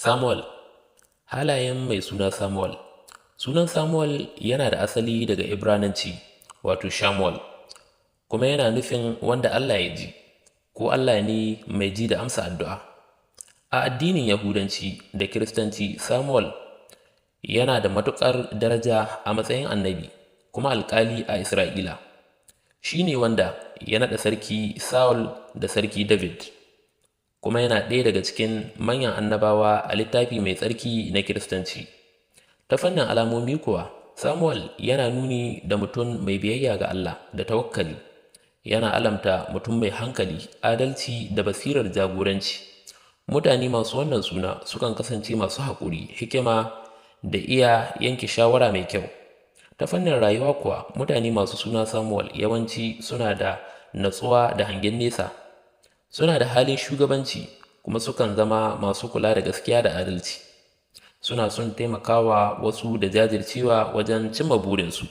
Samuel. Halayen mai suna Samuel. Sunan Samuel yana da asali daga Ibrananci, wato Shamuel, kuma yana nufin wanda Allah ya ji, ko Allah ne mai ji da amsa addu'a. A addinin Yahudanci da Kiristanci, Samuel yana da matuƙar daraja a matsayin annabi kuma alƙali a Isra'ila. Shi ne wanda ya naɗa Sarki Saul da Sarki David, kuma yana ɗaya daga cikin manyan annabawa a Littafi Mai Tsarki na Kiristanci. Ta fannin alamomi kuwa, Samuel yana nuni da mutum mai biyayya ga Allah da tawakkali, yana alamta mutum mai hankali, adalci da basirar jagoranci. Mutane masu wannan suna sukan kasance masu haƙuri, hikima da iya yanke shawara mai kyau. Ta fannin rayuwa kuwa, mutane masu suna Samuel yawanci suna da natsuwa da hangen nesa, suna da halin shugabanci kuma sukan zama masu kula da gaskiya da adalci. Suna son taimakawa wasu da jajircewa wajen cimma burinsu.